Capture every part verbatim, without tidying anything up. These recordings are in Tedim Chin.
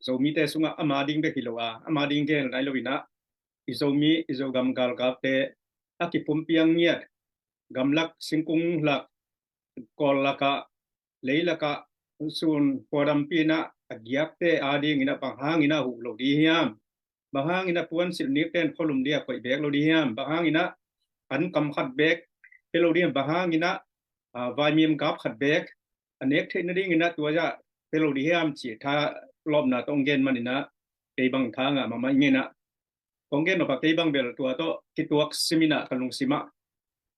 Zomite sungah ama ding bek hi lo a, ama ding gel nai lo inah, i Zomi, i Zogam galkapte a kipumpiang ngiat, gamlak, singkung lak, kawl lakah, lei lakah, sun puadampi inah a giakte a ding inah bang hang inah huh lo ding hiam? Bang hang inah puansilh nikten khualum dia koih bek lo ding hiam? Bang hang inah an kam khat bek pe lo ding hiam? Bang hang inah, ah, vaimim gap khat bek a nek theih nading inah tua zah pe lo ding hiam ci tha lawpna tawh hong gen man inah kei bang tha ngah mahmah ing inah. Kong gen nop a kei bang bel tua tawh kituak sim inah ka lungsim ah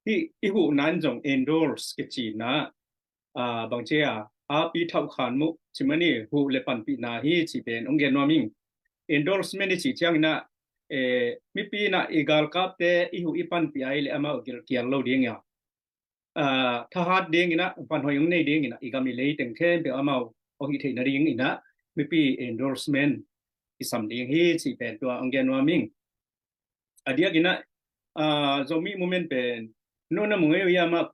hih i huhna in zong endorse kici inah, ah, bang ci a, api thauhkhan muh ci mah ni, huh le panpihna hi ci pen hong gen nuam ing. Endorsement i cih ciang inah, eh, mipi inah i galkapte i huh i panpih a i le amau gilkial lo ding a, ah, thahat ding inah, panhoih hong nei ding inah, i gam i lei teng khempeuh amau hong hih theih nading inah mipi endorsement i sam ding hi ci pen tua hong gen nuam ing. A diak inah, ah, Zomi movement pen nuna mungeu ia mah,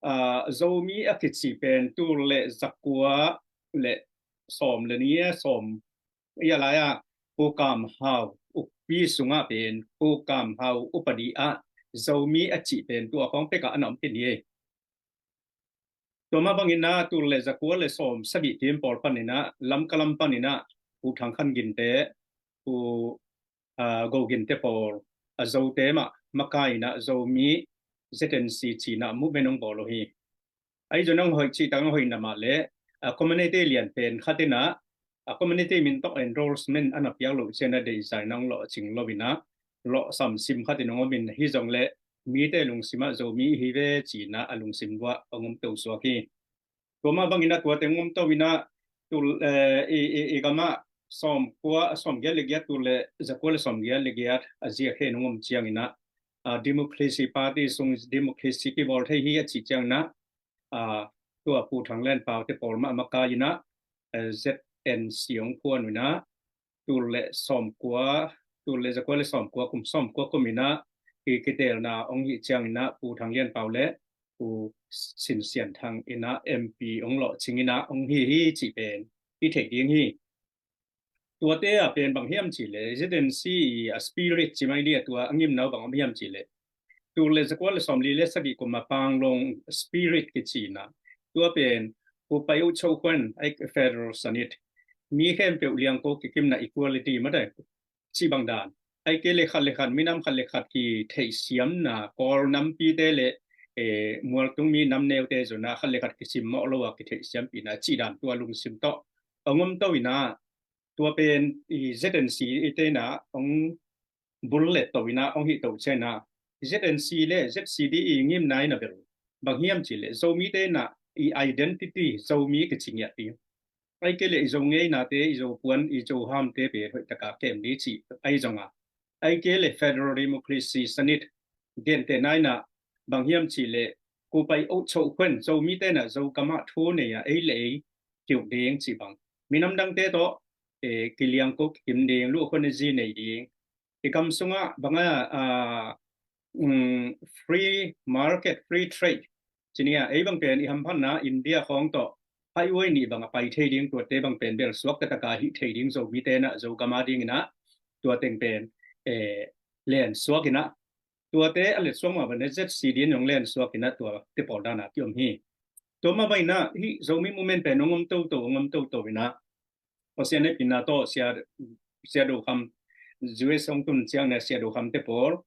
ah, Zomi a kici pen tul le zakua le sawm le ni a sawm ia lai ah Pu Kam Hau ukpi sungah pen Pu Kam Hau upadi ah Zomi a cih pen tua khawng pekah a na om khin hi. Tua mah bang inah tul le zakua le sawm sagih kim pawl pan inah Lamka lam pan inah Pu Thang Khan Ginte, Pu, ah, Go Ginte pawl a Zote mah makai inah Zomi Z N C ci inah movement hong bawl uh hi. Ahi zong hong hoih cih tak hong hoih na mah le, a community lian pen khat inah a community min tawh endorsement a na piak loh ciang a deihzai na hong lawhcing lo inah lawhsam sim khat in hong om in, hi zong le mite lungsim ah Zomi hi ve ci inah a lungsim vuah hong om to suak hi. Tua mah bang inah tua teng hong om to inah tul, eh, i, i, i gam ah sawm kua, sawm giat le giat, tul le zakua le sawm giat le giat a zia khen hong om ciang inah, ah, Democracy Party sung Democracy kibawl thei hi a cih ciang inah, ah, tua Pu Thang Lian Pau te pawl mah makai inah, eh, Z N C hong phuan uh inah tul le sawm kua, tul le zakua le sawm kua kum, sawm kua kum inah i kitelna hong hih ciang inah Pu Thang Lian Pau le Pu Sin Sian Thang inah M P hong lawhcing inah hong hi hi cih pen i theih ding hi. Tuate ah pen bang hiam cih le Z N C i a spirit ci mai dia tua a ngimna uh bang om hiam cih le tul le zakua le sawm li le sagih kum a Panglong spirit kici inah tua pen Pu Paiu Cho Khuan ai federal sanit mi khempeuh liangko kikimna equality mah dai ci bang dan. Ai kei le khat le khat, minam khat le khat kitheihsiamna, Kawl nampite le, eh, mualtung mi nam neute zonna khat le khat kisimmawh lo a kitheihsiampihna cih dan tua lungsim tawh hong om to inah tua pen i Z N C i te inah hong bul let to inah hong hih to ciang inah Z N C le Z C D i ngimna inah bel bang hiam cih le Zomite inah i identity Zomi kici ngiat ding. Ai kei le i Zo ngeinate, i Zo puan, i Zo hamte pen hoih taka kem ding cih ahi zong a, ai kei le federal democracy sanit gentehna inah bang hiam cih le Pu Paiu Cho Khuan Zomite inah Zogam ah thu nei a ei le ei kiuk ding cih bang, minam dangte tawh, eh, kiliangko kikim ding, luhkhua ne zi nei ding, i gam sungah bang a, ah, um, free market, free trade ci ni a, ei bang pen i hamphatna India khawng tawh highway nih bang a pai thei ding, tuate bang pen bel suakta taka hih thei ding, Zomite inah Zogam a ding inah tua teng pen, eh, len suak inah tuate a let suak mah bang inah Z C D in hong len suak inah tuate pawl dan a kiom hi. Tua mah bang inah hih Zomi movement pen hong om toto, hong om toto inah Pasian hehpihna tawh Sia, Sia Do Kham, U S hong tun ciang inah Sia Do Kham te pawl,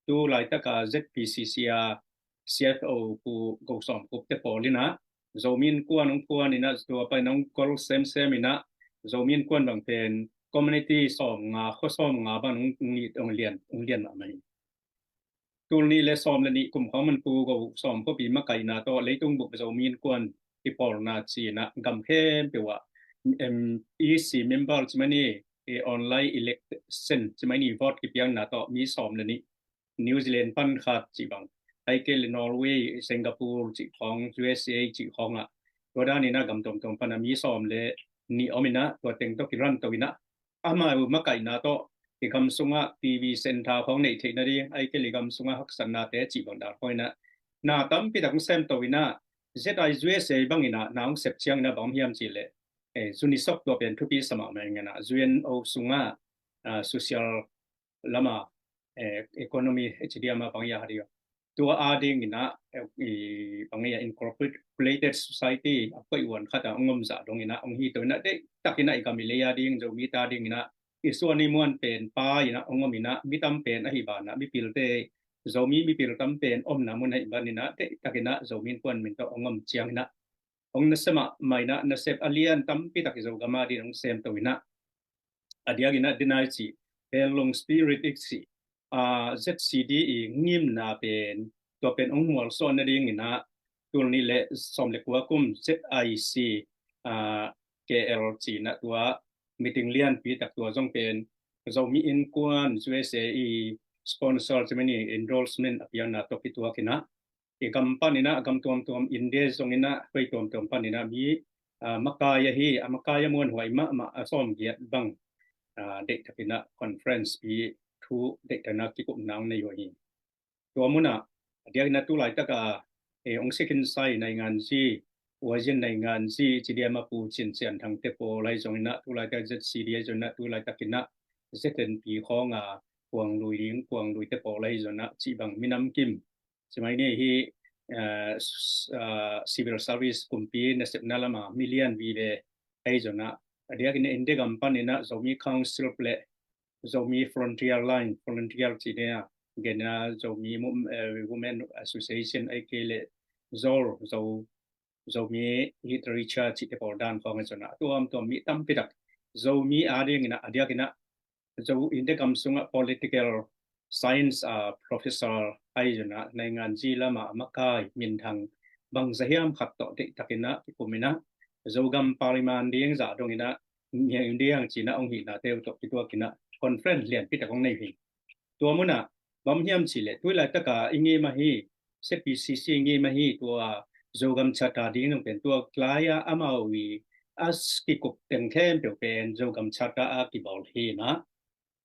tu laitaka Z P C C a C F O Pu Go Sawm Khup te pawl inah Zomi Innkuan hong phuan inah tua pan hong kol semsem inah Zomi Innkuan bang pen community sawm nga, khua sawm nga bang hong, hong lian, hong lian mahmah hi. Tul nih le sawm le nih kum khawng man Pu Go Sawm Khup i makaihna tawh leitung bup Zomi Innkuan i pawlna ci inah gam khempeuh ah, em, E C member ci mai ni, i online election ci mai ni, vote kipiakna tawh mi sawm le nih, New Zealand pan khat cih bang, ai kei le Norway, Singapore cih khawng, U S A cih khawng ah tua dan inah gam tuamtuam pan a mi sawm le nih om inah tua teng tawh kiran to inah amau makaihna tawh i gam sungah T V center khawng neih theih nading, ai kei le gam sungah haksatnate cih bang dan khawng inah na tampi tak hong sem to inah Z I U S A bang inah na hong sep ciang inah bang om hiam cih le eh, UNISOC tua pen thupi sa mahmah ing a, U N O sungah, ah, social lama, eh, economy, H D M a bang ia ha ding. Tua a ding ina, eh, i bang ia incorporated society a koih uan khat a ong om zah dong ina, ong hi to ina, deihtak ina i gam i lei a ding, Zomi ta ding ina, i suan i muan pen pa ina ong om ina, mi tam pen ahi bana, mipilte, Zomi mipil tam pen omna mun ahi ban ina, deihtak ina Zomi innkuan min to ong om ciang ina, ong nasep mahmah ina, nasep a lian tampi tak i Zogam a ding ong sem to ina. A diak ina, dinai ci, pen long spirit ik ci, ah, Z C D i ngimna pen, tua pen ong mualsuah na ding ina, tul nih le sawm le kua kum Z I C, ah, K L ci ina tua meeting lianpi tak tua zong pen, Zomi innkuan U S A i sponsor ci mani endorsement a piakna tawh kituak ina, i gam pan ina, gam tuamtuam India zong ina, vei tuamtuam pan ina mi, ah, makai ahi, a makai a muanhuai mahmah a sawm giat bang, ah, deihtak ina conference pi thu deihtak ina kikup nang nei uh hi. Tua muna, a diak ina tu laitak a, eh, ong sikin sai naingan zi, uazin naingan zi, ci dia ma pu cin cian thang te pawl ahi zong ina, tu laitak Z C D ahi zong ina, tu laitak ina Z N P khawng a, kuang lui ding, kuang lui te pawl ahi zong ina, ci bang minam kim. Ci mai ni hi, eh, s-, eh, civil service kumpi nasepna lama million vive ahi zong ina, a diak ina India gam pan ina Zomi Council le Zomi Frontier Line, Frontier ci dia, gen a Zomi Mo-, eh, Women Association ahi kei le Zol, Zo, Zomi Literature ci te pawl dan khawng ahi zong ina, tuamtuam mi tampi tak Zomi a ding ina, a diak ina, Zo India gam sungah political science, ah, professor ahi zong ina, naingan zi lama a makai minthang bang za hiam khat tawh deihtak ina kikum ina, Zogam parliament ding zah dong ina, ngiang ding ci ina ong hihna te uh tawh kituak ina conference lianpi tak ong nei hi. Tua muna, bang hiam ci le, tu laitak a i ngim ahi, Z P C C ngim ahi, tua Zogam Charter ding zong pen tua lai a amau i a kikup teng khempeuh pen Zogam Charter a kibawl hi ina,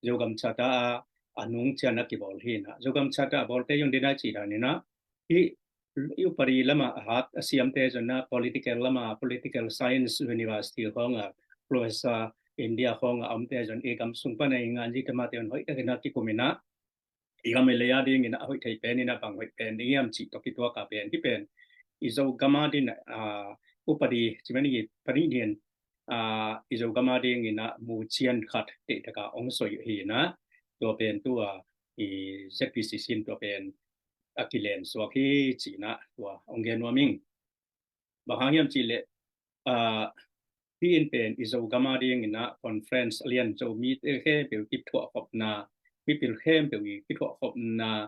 Zogam Charter a, a nung ciang a kibawl hi ina, Zogam Charter a bawlte zong dinai ci dan ina, hi i upadi lama a hat a siamte zong ina, political lama, political science university khawng a, professor India khawng a omte zong i gam sung pan a i ngan zi tamate zong hoih tak ina kikum ina, i gam i lei a ding ina a hoih thei pen ina bang hoih pen ding hiam ci tawh kituak a pen, hi pen i Zogam a ding ina, ah, upadi, ci mani hi, pani nian, ah, i Zogam a ding ina mu cian khat deihtak a ong soi hi ina, tua pen tua i Z P C C in tua pen a kilen suak hi ci ina tua ong gen nuam ing. Bang hang hiam ci le, ah, hi in pen i Zogam a ding ina conference a lian, Zomite khempeuh kithuah khopna, mipil khempeuh i kithuah khopna,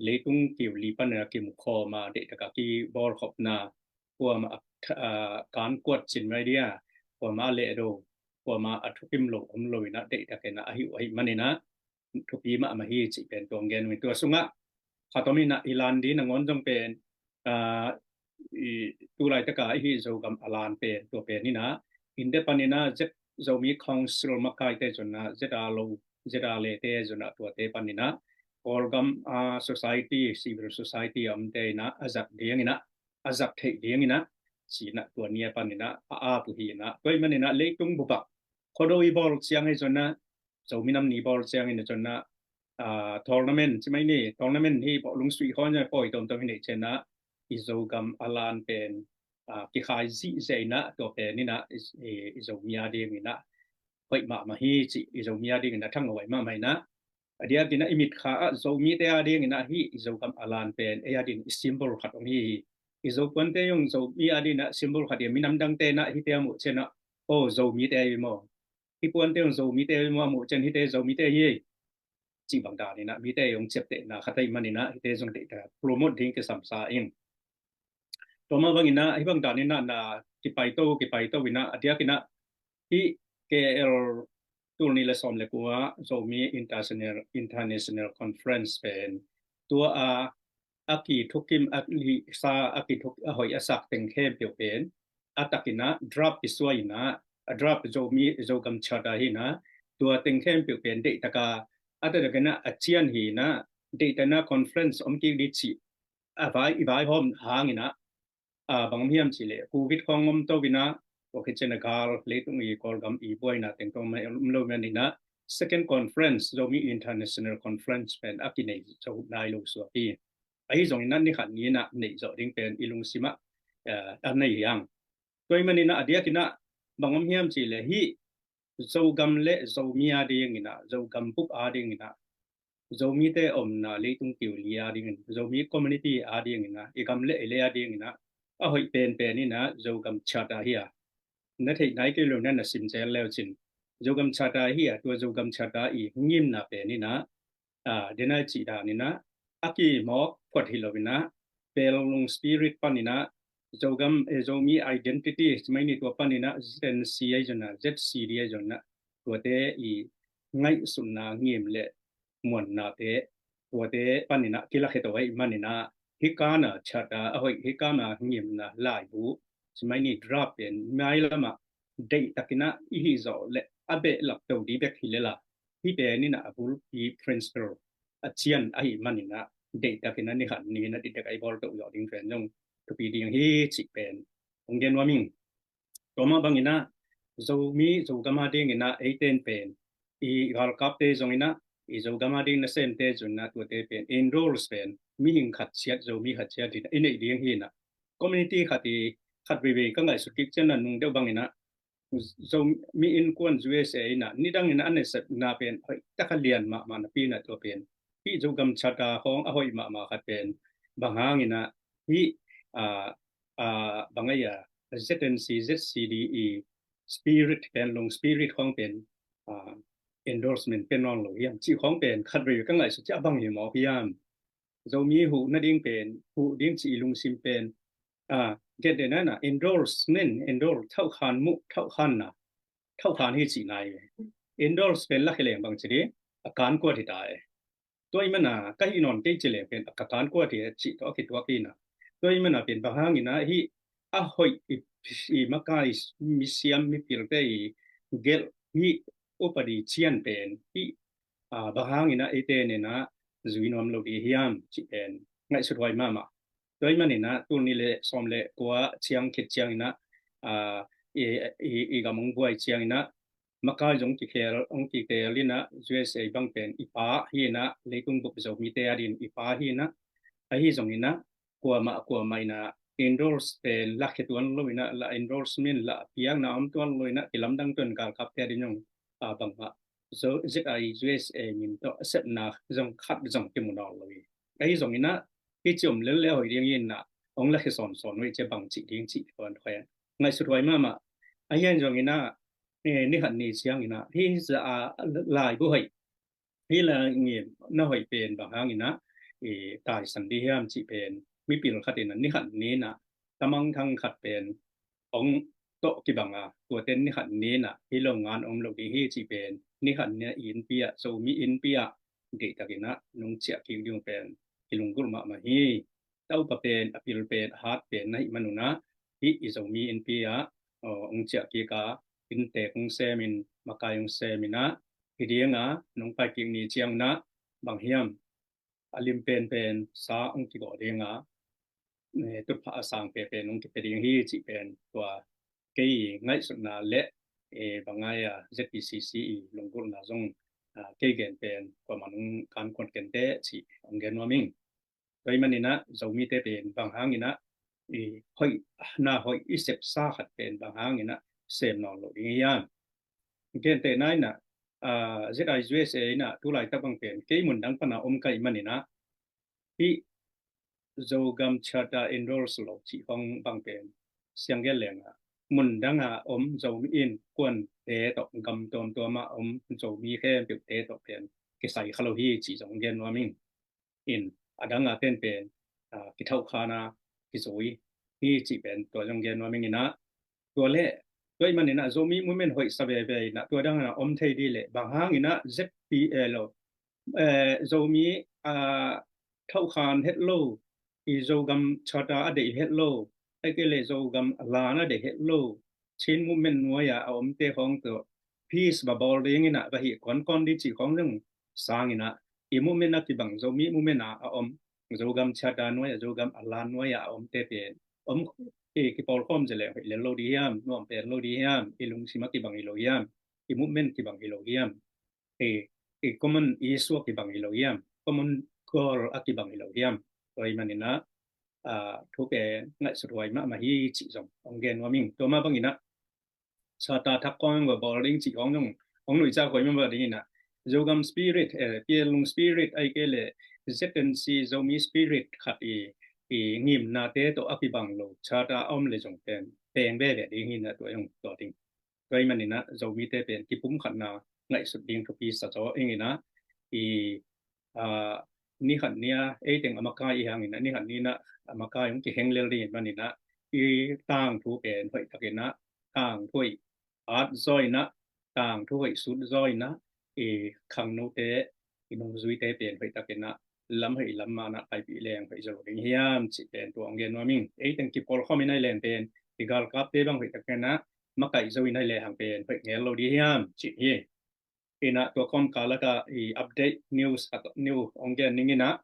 leitung kiu li pan a kimu khawm a deihtak a kibawl khopna, kuama a, ah, kan kuat cin mai dia, kuama a lehdo, kuama a thukim lo om lo ina deihtak ina ahi uh ahi man ina, thupi mahmah hi cih pen tua ong gen uh hi. Tua sungah khat om ina, i lan ding nangawn zong pen, ah, i tu laitak a i hi Zogam a lan pen, tua pen ina, India pan ina Z, Zomi Council makaite zong ina, Z R lo, Z R le te zong ina, tuate pan ina, Kawlgam, ah, society, civil society a omte ina a zat ding ina, a zat theih ding ina, ci ina tua ni a pan ina a ap uh hi ina, tua ahih man ina leitung bupak, Khuado i bawl ciang ahi zong ina, Zomi Nam Ni bawl ciang ina zong ina, ah, tournament, ci mai ni, tournament hi bawlung sui khawng zong pawi tomtom hi neih ciang ina, i Zogam a lan pen, ah, kikhai zihziah ina, tua pen ina, i, i, i Zomi a ding ina hoih mahmah hi ci, i Zomi a ding ina thang hoih mahmah ina, a diak ina i mitkha ah Zomite a ding ina hi i Zogam a lan pen, ei a ding i symbol khat ong hi hi. I Zopuante zong Zomi a ding ina symbol khat hi, minam dangte ina hite a muh ciang ina, oh, Zomite hi maw. Hi puante zong Zomite hi maw, a muh ciang hite Zomite hi, ci bang dan ina mite zong ciaptehna khat ahi man ina hite zong deihtak promote ding kisam sa ing. Tua mah bang ina, hi bang dan ina na kipaito, kipaito ina, a diak ina, hi K L tul nih le sawm le kua Zomi International, International Conference pen, tua a, a kithukim, a lihsa, a kithuk, a hoih a sak teng khempeuh pen, a tak ina, draft kisuai ina, a draft Zomi, Zogam Charter hi ina, tua teng khempeuh pen deihtak a, a taktak ina, a cian hi ina, deihtak ina conference om kik ding ci, a vai, i vaihawm hang ina, ah, bang om hiam ci le, Covid khawng om to ina, Tua khit ciangin a gal leitung i Kawlgam i buaina teng tawh mah om lo manin ah second conference, Zomi International Conference pen a kinei zo nai lo suak hi. Ahi zongin ah ni khat ni in ah neih zawh ding pen i lungsim ah, eh, a nei hi hang. Tua ahih manin ah a diakin ah bang om hiam cih leh hih Zogam le Zomi a dingin ah, Zogam bup a dingin ah, Zomite omna leitung kiu li a dingin, Zomi community a dingin ah, i gam le i lei a dingin ah a hoih penpen in ah Zogam Charter hi a, na theih nai kei lo na na sim zel le uh cin, Zogam Charter hi a, tua Zogam Charter i ngimna pen in ah, ah, den a i cih dan in ah a kimawk phot hi lo in ah, Pelnglung spirit panin ah, Zogam, eh, Zomi identity, ci mai ni, tua panin ah Z N C ahi zongin ah, Z C D ahi zongin ah, tuate i ngaihsutna ngim le muannate, tuate panin ah kilakhia to ahih manin ah, hih kan a Charter a hoih, hih kan a ngimna laibu, ci mai ni, draft pen mailam ah deihtakin ah i hih zawh leh a behlap to ding bek hi lel a, hih pen in ah a bulpi principle a cian ahih manin ah, deihtakin ah ni khat ni in ah diktak a i bawl to zawh ding pen zong thupi ding hi cih pen hong gen nuam ing. Tua mah bangin ah Zomi, Zogam a dingin ah eite in pen, i galkapte zongin ah, i Zogam a ding nasemte zongin ah, tuate pen endorse pen mihing khat ciat, Zomi khat ciat in ah i neih ding hi in ah, community khat i khat veivei ka ngaihsut kik ciang a, nung deuh bangin ah Zomi Innkuan U S A in ah nidangin a na sepna pen hoih tak a lian mahmah napi in ah, tua pen hih Zogam Charter khawng a hoih mahmah khat pen bang hangin ah hih, ah, ah, bang a, Z N C, Z C D i spirit, Pelnglung spirit khawng pen, ah, endorsement pia nawn lo hiam cih khawng pen khat veivei ka ngaihsut ciang a bang hi mawk hiam. Zomi huh nading pen, huh ding cih i lungsim pen, ah, gentehna in ah endorsement, endorse, thauhkhan muh, thauhkhanna, thauhkhan hi cihna hi. Endorse pen lakhia leng bang ci ding, a kankuat hi ta e. Tua ahih manin ah ka hih nawn kei ci leng pen a ka kankuat hi cih tawh a kituak hi in ah. Tua ahih manin ah pen bang hangin ah hih a hoih i, i makai, misiam mipilte i gelh hih upadi cian pen hih, ah, bang hangin ah eite in ah zui nuam lo ding hiam cih pen ngaihsut huai mahmah. Tua ahih manin ah tul nih le sawm le kua ciang khit ciangin ah, ah, i, i, i gam hong buai ciangin ah makai zong kikhel, hong kitel in ah, U S A bang pen i pa hi in ah, leitung bup Zomite a dingin i pa hi in ah, ahi zongin ah kuamah kuamah in ah endorse pen lakhia tuan lo in ah, la endorsement la piakna om tuan lo in ah, kilamdang tuan, galkapte a ding zong, ah, bangmah, so Z I U S A min tawh a sepna zong khat zong kimu nawn lo hi. Ahi zongin ah hih ci om lel le a hoih ding hi in ah, hong lakhia sawnsawn uh hi ci a, bang cih ding cih tuan khuai ngaihsut huai mahmah. Ahi zongin ah, eh, ni khat ni ciangin ah hih zah a laibu hoih, hih la ngimna hoih pen bang hangin ah i taisan ding hiam cih pen mipil khat in ah ni khat ni in ah tamangthang khat pen hong tawh kibang a, tuate in ni khat ni in ah hih lo ngan om lo ding hi cih pen ni khat ni in ah i innpi ah, Zomi innpi ah deihtakin ah nong ciah kik ding uh pen kilunggulh mahmah hi. Topa pen a pil pen a hat pen na hih man un ah, hih i Zomi innpi ah, aw, hong ciah kik a, inntek hong sem in, makai hong sem in ah, hi ding a, nong pai kik ni ciangin ah bang hiam, a lim penpen sa hong kigawh ding a, eh, tutphah a sang penpen hong kipia ding hi cih pen tua kei ngaihsutna le, eh, bang a, Z P C C i lunggulhna zong, ah, kei gen pen kuamah nong kankuan kei inteh cih hong gen nuam ing. Tua ahih manin ah Zomite pen bang hangin ah i hoihna hoih i sepsa khat pen bang hangin ah sem nawn lo ding hiam. Gentehna in ah, ah, Z I U S A in ah tu laitak bang pen kei mundang pan a om ka hih manin ah, hih Zogam Charter endorse lo cih khawng bang pen siang gen leng ah, mundang a om Zomi innkuante tawh, gam tuamtuam a om Zomi khempeuhte tawh pen kisai kha lo hi cih zong gen nuam ing. In, a dang a ten pen, ah, kithauhkhan a kizui hi cih pen tua zong gen nuam ing in ah, tua leh, tua ahih manin ah Zomi movement hoih sa veve in ah, tua dang a om thei ding leh bang hangin ah Z P A lo, eh, Zomi, ah, thauhkhan het lo, i Zogam Charter a deih het lo, ahih kei leh Zogam a lan a deih het lo, Chin movement nuai a a omte khawng tawh peace va bawl ding in ah va hih kuankuan ding cih khawng zong sang in ah, i movement a kibang, Zomi movement a a om, Zogam Charter nuai a, Zogam a lan nuai a a omte pen om, i kipawlkhawm zia leng hoih lel lo ding hiam, nuam pen lo ding hiam, i lungsim a kibang hi lo hiam, i movement kibang hi lo hiam, i, i common issue a kibang hi lo hiam, common goal a kibang hi lo hiam. Tua ahih manin ah, ah, thu pen ngaihsut huai mahmah hi cih zong hong gen nuam ing. Tua mah bangin ah, Charter thak khawng va bawl ding cih khawng zong hong nuihzak huai mahmah dingin ah, Zogam spirit, eh, Pianlung spirit, ahih kei leh Z N C Zomi spirit khat i, i ngimnate tawh a kibang lo Charter a om leh zong pen peng veve ding hi in ah, tua zong tua ding. Tua ahih manin ah Zomite pen kipumkhatna ngaihsut ding thupi sa zaw ing in ah, i, ah, ni khat ni a, ei teng a makai i hang in ah, ni khat ni in ah a makai hong kiheng lel ding ahih manin ah, i tangthu pen hoih takin ah, tangthu hoih at zaw in ah, tangthu hoih sut zaw in ah, i khangnote, i nungzuite pen hoih takin ah, lam hoih lam man ah paipih leng hoih zaw lo ding hiam cih pen tua hong gen nuam ing. Ei teng kipawlkhawm in ah, ei leng pen i galkapte bang hoih takin ah makaih zo in ah, ei leng hang pen hoih ngel lo ding hiam cih hi. In ah tua khawm kal ah ka i update news, a, new hong gen ning in ah,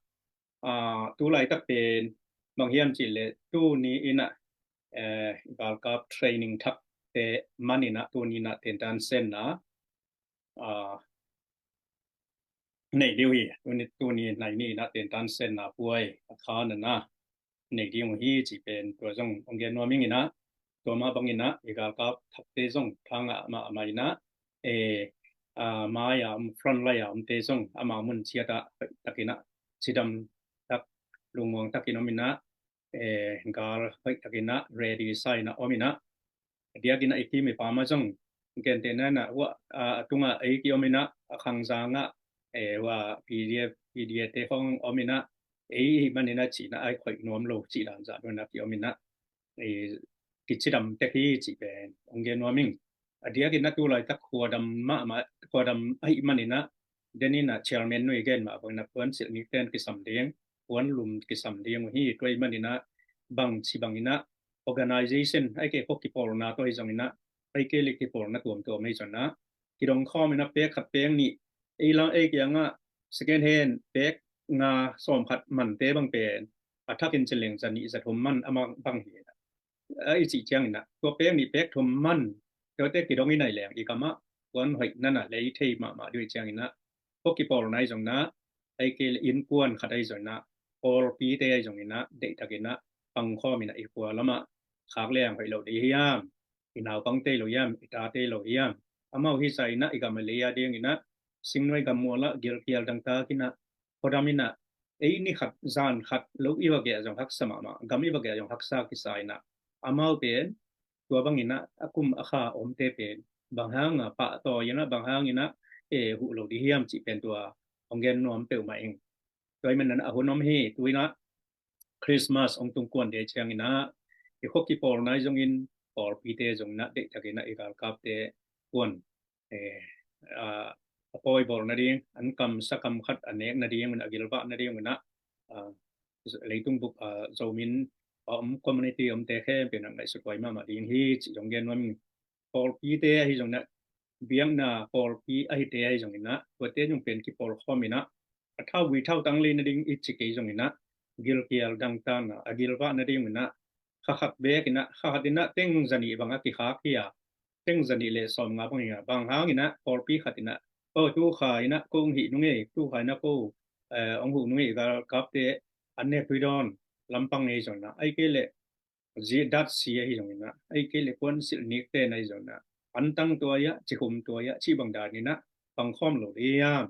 ah, tu laitak pen bang hiam cih leh tuni in ah, eh, galkap training thakte man in ah tuni in ah tentan senna, ah, nei ding uh hi. Tuni, tuni nai ni in ah tentan senna puai a kha na na nei ding uh hi cih pen tua zong hong gen nuam ing in ah, tua mah bangin ah i galkap thakte zong tha ngah mahmah in ah, eh, ah, mai a om, front line a omte zong amau mun ciat ah hoih takin ah cidam tak, lungmuang takin om in ah, eh, gal hoih takin ah ready sa in ah om in ah, a diakin ah i team i pam ah zong gentehna in ah, hua, ah, a tungah ei ki om in ah, a khangzang ah, eh, hua P D F, P D F te khawng om in ah, ei ahih manin ah cih in ah a khoih nuam lo cih dan zah dong in ah ki om in ah, eh, kicidam tek hi cih pen hong gen nuam ing. A diakin ah tu laitak khuadam mahmah, khuadam ahih manin ah, den in ah chairman nu i gen mah bangin ah puansilh nikten kisam ding, puanlum kisam ding uh hi. Tua ahih manin ah bangci bangin ah organization, ahih kei leh khua kipawlna tawh ahi zongin ah, ahih kei leh kipawlna tuamtuam ahi zongin ah, kidong khawm in ah pek khat pek nih, ei lam ei kiangah second hand pek nga sawm khat mante bang pen a thakin ci leng za nih za thum man a mang bang hi. A i cih ciangin ah tua pek nih pek thum man, tuate kidong in ah leng i kam ah puan hoih na na lei thei mahmah ding uh ciangin ah, khua kipawlna ahi zongin ah, ahih kei leh innkuan khat ahi zongin ah, pawlpite ahi zongin ah deih takin ah pangkhawm in ah i khua lam ah khak leng hoih lo ding hiam, i naupangte hi lo hiam, i tate hi lo hiam, amau hi sa in ah i gam a lei a ding in ah, singnuai gam mual ah gilkial dangtak in ah, khuadam in ah, ei ni khat zan khat lo i va geh zong haksa mahmah, gam i va geh zong haksa kisa in ah, amau pen tua bangin ah a kum a kha omte pen bang hang a pahtawi in ah, bang hangin ah, eh, huh lo ding hiam cih pen tua hong gen nuam peuhmah ing. Tua ahih manin ah a hun om hi. Tu in ah Christmas hong tung kuan ding ciangin ah, i khua kipawlna ahi zongin, pawlpite zongin ah deih takin ah i galkapte kuan, eh, ah, a pawi bawl nading, an kamsa kam khat a nek nading un, a gilvah nading un ah, ah, leitung bup, ah, Zomi a om community omte khempeuh in ah ngaihsut huai mahmah ding hi cih zong gen nuam ing. Pawlpite ahi zongin ah, biakna pawlpi ahite ahi zongin ah, tuate zong pen kipawlkhawm in ah, a thauvui thautang lei nading i ci kei zongin ah, gilkial dangtakna a gilvah nading un ah, kha khat bek in ah, kha khat in ah teng za nih bang a kikhak hi a, teng za nih le sawmnga bang hi a, bang hangin ah pawlpi khat in ah, "Oh, tu kha in ah ko hong hih nung ei, tu kha in ah ko, eh, hong huh nung ei, galkapte an nek tui dawn lampang ei," zong in ah, ahih kei leh zia datsi ahi zongin ah, ahih kei leh puansilh nikten ahi zongin ah, antang tuai ah, cikhum tuai ah, cih bang dan in ah pangkhawm lo ding hiam?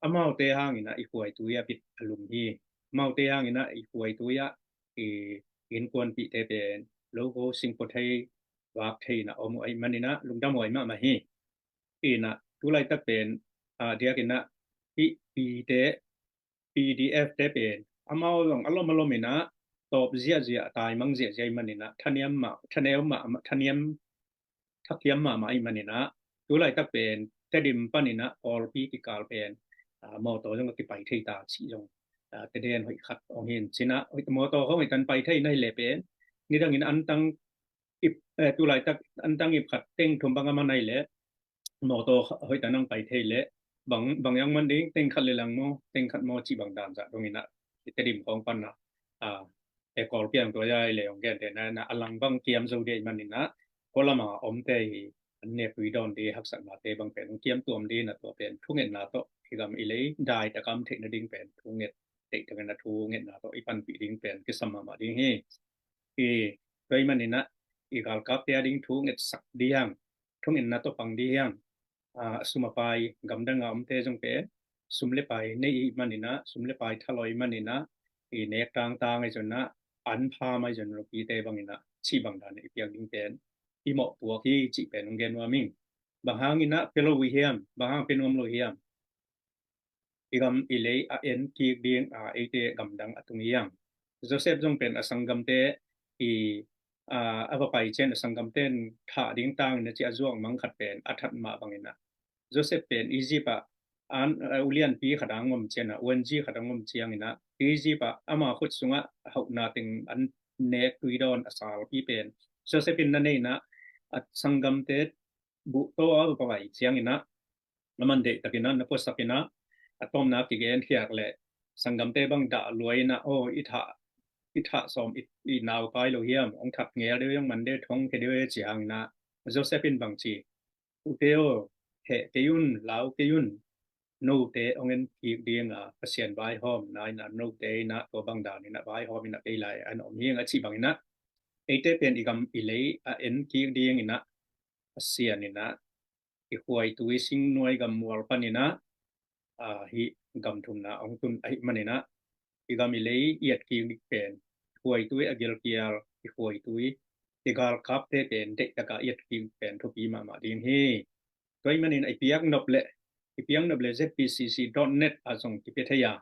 Amaute hangin ah i khuaitui a bit a lum hi. Amaute hangin ah i khuaitui ah i innkuanpihte pen lo ko singpua thei, vak thei in ah om uh ahih manin ah lungdam huai mahmah hi. In ah tu laitak pen, ah, diakin ah i pite, P D F te pen amau zong a lom a lom in ah tawp ziahziah, taimang ziahziah ahih manin ah, thaniam mah, thaniam mah, thaniam thakiam mahmah ahih manin ah, tu laitak pen Tedim panin ah pawlpi kikal pen, ah, mawtaw zong a kipai thei ta cih zong, ah, teden hoih khat hong hi in cin ah, mawtaw hong hoih tan pai thei na hi leh pen, nidangin antang ip, eh, tu laitak antang ip khat teng thum bang a man na hi leh, mawtaw hoih tan hong pai thei leh, bang, bang hang man ding, teng khat le lang maw, teng khat maw cih bang dan zah dong in ah, Tedim khawng pan ah, ah, e, Kawlpi ang tua ya i le hong gente na, na a lang bang kiam zo dih ahih manin ah, kua lama omte hi an nek tui dawn dih haksatnate bang pen hong kiam tuam dih na tua pen thungetna tawh i gam i lei dai takam theih nading pen thunget, theih takin a thungetna tawh i panpih ding pen kisam mahmah ding hi. I, tua ahih manin ah i galkapte a ding thungetsak dih hang, thungetna tawh pang dih hang. A, sum a pai gamdang a omte zong pen sum le pai nei i manin ah, sum le pai thaloi manin ah, i nek tangtang i zon ah, an pha mai zon rupite bangin ah, cih bang dan i piak ding pen i mawhpuak hi cih pen hong gen nuam ing. Bang hangin ah pia lo uh hiam, bang hang pia nuam lo hiam? I gam i lei a en kik ding a, eite gamdang a tung hiang. Joseph zong pen a sanggamte i, a, a va pai cian a sanggamte in thah ding tangin a ci a zuak mang khat pen a that mah bangin ah, Joseph pen Egypt ah an, a, ulianpi khat a ngom cian a, uanzi khat a ngom ciangin ah, Egypt ah ama khut sungah hauhna teng an nek tui dawn a salpi pen Joseph in na nei in ah, a sanggamte buh to a va pai ciangin ah, a man deih takin ah na puasakin ah, a tawmna kigen khiak leh sanggamte bang dah luai in ah, aw, i thah, i thah sawm i, i nau kai lo hiam, hong that ngel deuh hiam, man deuh thong khe deuh e ci hangin ah, Joseph in bang ci, ute aw, heh kei un, lau kei un, note hong en kik ding a, Pasian vaihawmna in ah note in ah tua bang dan in ah vaihawm in ah kei lai an om hiang a cih bangin ah, eite pen i gam i lei a en kik ding in ah, Pasian in ah i khuaitui singnuai gam mual panin ah, a, hih gam thumna hong tun ahih manin ah, i gam i lei i et kik ding pen, i khuaitui a gilkial, i khuaitui, i galkapte pen deih taka i et kik pen thupi mahmah ding hi. Tua ahih manin ah i piak nop leh, i piak nop leh Z P C C dot net ah zong kipia thei a,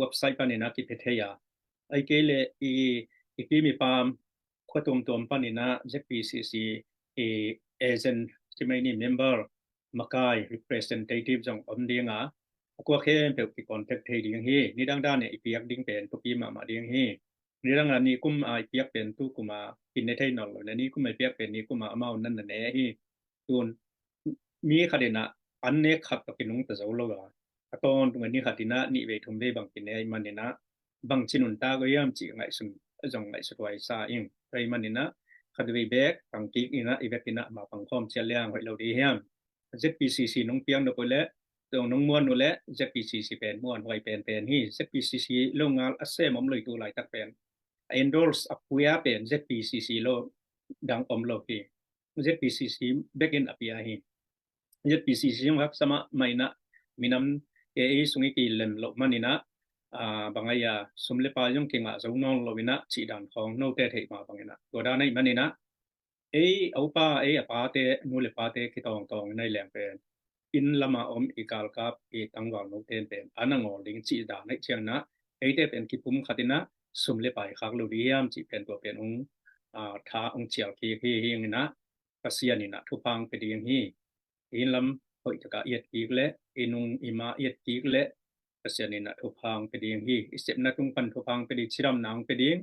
website panin ah kipia thei a, ahih kei leh i, i kim i pam khua tuamtuam panin ah Z P C C i agent, ci mai ni, member, makai, representative zong om ding a, a kua khempeuh ki contact thei ding hi. Nidang dan i piak ding pen thupi mahmah ding hi. Nidang a nikum a i piak pen tukum a ki ne thei nawn lo, na nikum a i piak pen nikum a amau nan na ne hi. Tun mi khat in ah an nek khat tawh kinungta zo lo a, a tawntung a ni khat in ah nih vei thum vei bang kine ahih manin ah, bangci nuntak uh hiam cih ngaihsun, zong ngaihsut huai sa ing. Tua ahih manin ah khat vei bek pang kik in ah, i vekin ah mapang khawm ciat leng hoih lo dih hiam? Z P C C nong piak nop uh leh, zong nong muan uh leh, Z P C C pen muan huai penpen hi. Z P C C lo ngal a sem om lo hi tu laitak pen, a endorse a pia pen Z P C C lo dang om lo hi. Z P C C bekin a pia hi. Z P C C zong haksa mahmah in ah, minam e ei sung i kilem loh manin ah, a, bang ai a, sum le pai zong kingah zo nawn lo in ah, cih dan khawng note theih mah bangin ah, tua dan ahih manin ah, ei a upa, ei a pate, nu le pate kitawngtawng in ah i leng pen, inn lama om i galkap i tangval note pen a na ngawl ding cih dan ahih ciangin ah, eite pen kipum khat in ah sum le pai khak lo dih hiam cih pen tua pen hong, a, tha hong cial kik hi. Hi in ah, Pasian in ah thupha hong pia ding hi. I inn lam hoih takah i et kik leh, i nung i ma i et kik leh, Pasian in ah thupha hong pia ding hi. I sepna tung pan thupha hong pia ding, cidamna hong pia ding,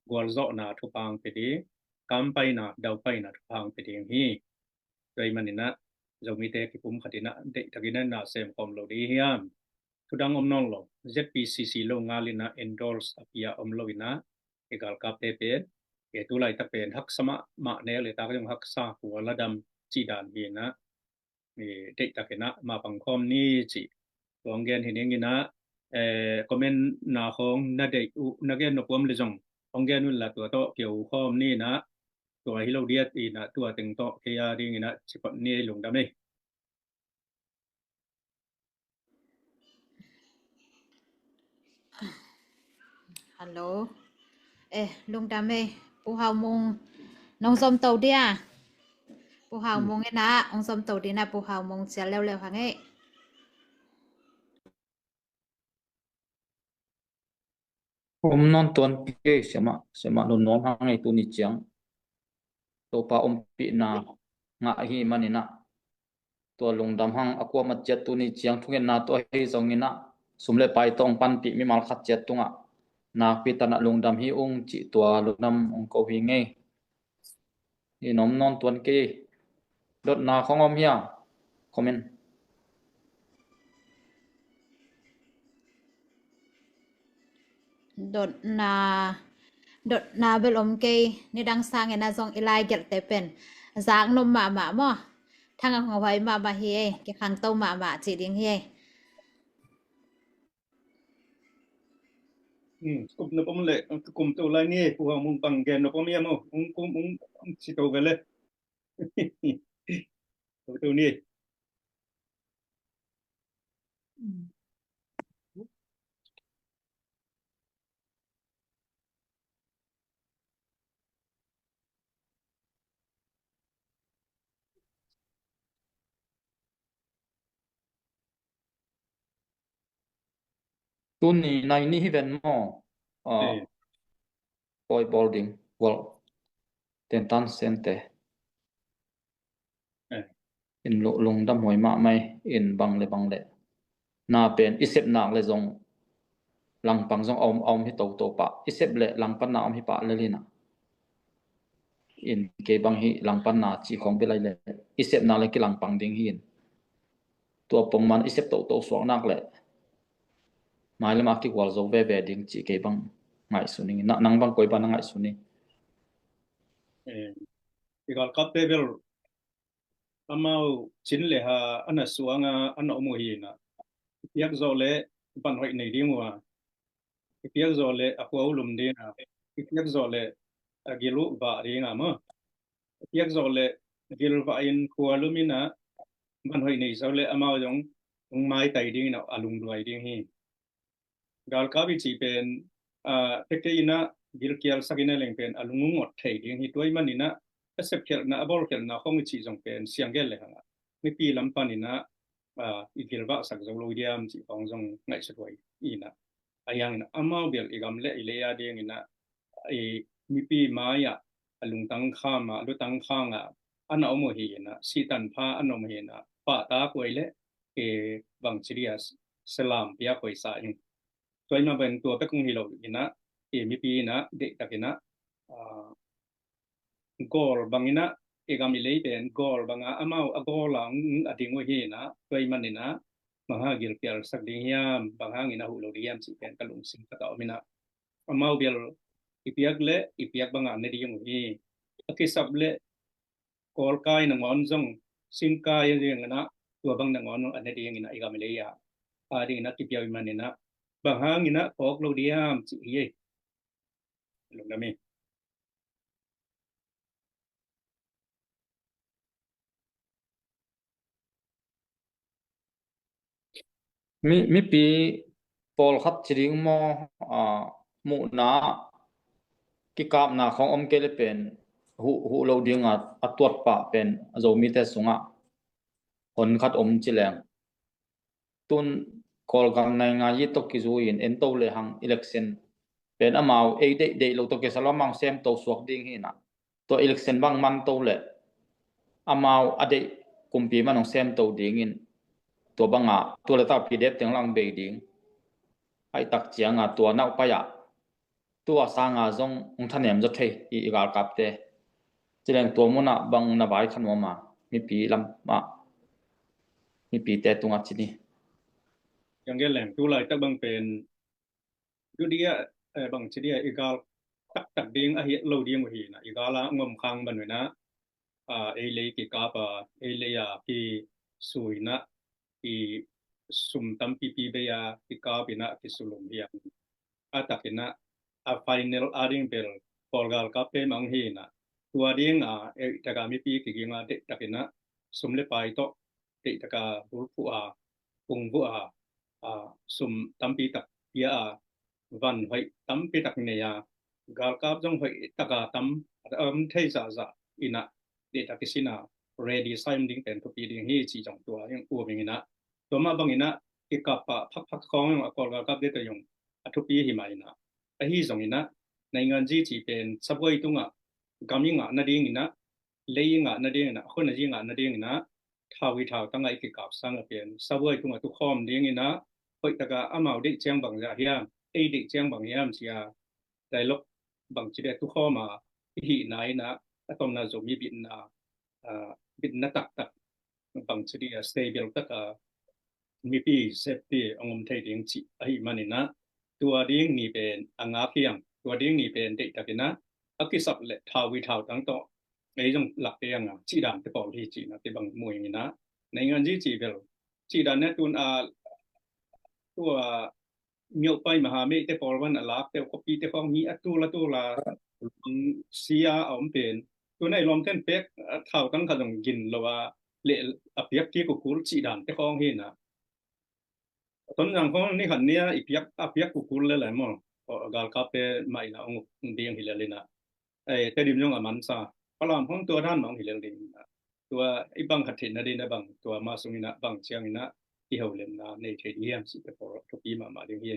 gualzawhna thupha hong pia ding, kampaina, daupaina thupha hong pia ding hi. Tua ahih manin ah, Zomite kipum khat in ah deih takin ah na sem khawm lo dih hiam? Thu dang om nawn lo, Z P C C lo ngal in ah endorse a pia om lo in ah, i galkapte pen, i tu laitak pen haksa mahmah, nek le tak zong haksa, kua la dam cih dan hi in ah, i deih takin ah mapang khawm ni cih tua hong gen hi ning in ah, eh, comment na khawng na deih uh, na gen nop uh om leh zong hong gen un la, tua tawh kiho khawm ni in ah, tua hi lo diat in ah, tua teng tawh kei a ding in ah ci phot ni ei. Lungdam ei. Hello. Eh, lungdam ei. Pu Hau Mung, nong zom to dia? Pu Hau Mung in ah, hong zom to dih in ah, Pu Hau Mung cial leuleu hang ei. Om nawn tuan kei, siamah, siamah lungnuam hang ei. Tuni ciang Topa ompihna ngah i hih manin ah, tua lungdam hang. A kuamah ciat tuni ciang thungetna tawh ahi zongin ah, sum le pai tawh hong panpih mimal khat ciat tungah nakpi takin ah lungdam hi ung cih tua lungdam hong ko hi ing ei. I nuam nawn tuan kei. Dotna khong om hia? Comment. Dotna, Dotna bel om kei, nidang sangin a zong i lai gelhte pen zak nop mahmah maw? Thang a hong huai mahmah hi ei, kikhangto mahmah cih ding hi ei. Hmm, kum nop om le, kum to lai ni, pu hang mung pang gen nop om ia maw? Ung kum, ung, ung ci to ve le. Kum to ni. Tuni nai ni hi ven maw? Ah, eh, pawi bawl ding. Well, tentan sente. Eh. In lu-, lungdam huai mahmah in bang le bang le. Na pen i sep nak le zong langpang zong a om, a om hi toto pah. I sep le langpanna om hi pah le lina. In kei bang hi langpanna ci khong bilai le. I sep nak le kilangpang ding hi in. Tua pongman i sep toto suak nak le. Mai lama kigual zo veve ding ci kei bang ngaihsun ing. Na, nang bang koi bang na ngaihsun ing. Eh, i galkapte bel amau cin le ha ana suanga ana om uh hi na. I piak zawh le van hoih nei ding uh a. I piak zawh le a khua uh lum ding a. I piak zawh le a gil uh vah ding a maw. I piak zawh le gil vah in khua lum in a van hoih nei zawh le amau zong hong maitai ding in a, a lungduai ding hi. Galkap i cih pen, ah, tekte in a gilkial sak in a leng pen a lung uh ngot thei ding hi tua ahih manin a, a sepkhialhna, a bawlkhialhna khong i cih zong pen siang gel le hang a. Mipi lam pan in a, ah, i gilvah sak zo lo diam cih khong zong ngaihsut huai in a. A hiang in a, amau bel i gam le i lei a ding in a, i mipi mai ah, a lungtang kham ah, a lutang khang ah, ana om uh hi in a, sitan pha ana om uh hi in a, pahtak huai le, eh, bangci dia s-, salam piak huai sa ing. Tua ahih manin tua pek hong hi lo in a, eh, mipi in a, deihtak in a, ah, gawl bang in a, i gam i lei pen gawl bang a, amau a gawl a hong a ding uh hi in a, tua ahih manin a, bang hang gilkial sak ding hiam, bang hangin a huh lo ding hiam cih pen ka lungsim khat ah om in a. Amau bel i piak le, i piak bang a ne ding uh hi. A kisap le, kawlkai nangawn zong, singkai a ding in a, tua bang nangawn a ne ding in a, i gam i lei a. A ding in a kipia uh ahih manin a, bang hangin a kawk lo diam cih hi ei. Lungdam hi. Mi, mipi pawlkhat ci ding maw, ah, muhna kikapna khong om kei le pen huh, huh lo ding a, a tuat pah pen a Zomite sungah hon khat om ci leng. Tun Kawlgam naingan yi tawh kizui in en to le hang election pen amau ei deih deih lo tawh kisa lo amau sem to suak ding hi na. Tua election bang man to le amau a deih kumpi man hong sem to ding in tua banga tua le ta P D F teng lang bei ding. Ai tak cianga tua nau pai a tua sanga zong hong thanem zaw thei i, i galkapte. Ci leng tua munah bang na vai kha nuam a, mipi lamah, mipite tungah ci ni. Yang gen leng tu laitak bang pen tu dia, eh, bang ci dia i gal taktak ding ahi lo ding uh hi na, i gal a ngom khang ban uh hi na, ah, ei lei kikap a, ei lei a kisui na, i sum tampipi bei a kikap in a kisulum hi a. A tak in a, a final a ding bel Kawlgal kap pe mang hi na. Tua ding a, ei taka mipi kiging a deih tak in a, sum le pai tawh deih taka bulphuh a, pungvuh a, a, sum tampi tak pia a, van hoih tampi tak nei a, galkap zong hoih taka tam, a tam thei zahzah in a, deih tak i sin a, ready sai om ding pen thupi ding hi ci zong tua, yang um ing in a. Tua mah bang in a, i kap a phakphak khawng zong a Kawlgal kap deih tak zong a thupi hi mah in a. Ahi zong in a, naingan zi ci pen, sabuai tungah, gam i ngah nading in a, lei i ngah nading in a, khua na zi ngah nading in a, thau i thau tangah i kikap sang a pen, sabuai tungah tukhawm ding in a, hoih taka amau deih ciang bang zah hiam, ei deih ciang bang hiam cia, dialogue bang ci dia tukhawm a, i hihna in a, a tomna Zomi bitna, ah, bitna taktak bang ci dia stable taka mipi safety a ngom thei ding cih ahi man in a, tua ding ni pen a ngak hiang, Tua ding ni pen deihtakin a, a kisap le thau i thau tang tawh ei zong lak ei ang a, cih dan te pawl hi cihna te bang mu ing in a, nei ngan zi ci bel cih dan ne tun a, tua myoh pai maha mei te pawl van a lak te, kopi te khong hi a tul a tul a, sia a om pen. Tun a i lawm ten pek a, thau tang khat zong gin lo a, le a piak kik uh kul cih dan te khong hi na. Tonzang khong ni khat nia i piak, a piak uh kul le le maw. Aw, galkap te mah in a ong ding hi le le na. Ei, Tedim zong a mansa. Palam khong tua dan mah ong hi le ding na. Tua i bang khat theihna ding na bang, tua mah sung in a bang ciang in a i haulemna nei thei ding hiam cih te pawl thupi mahmah ding hi.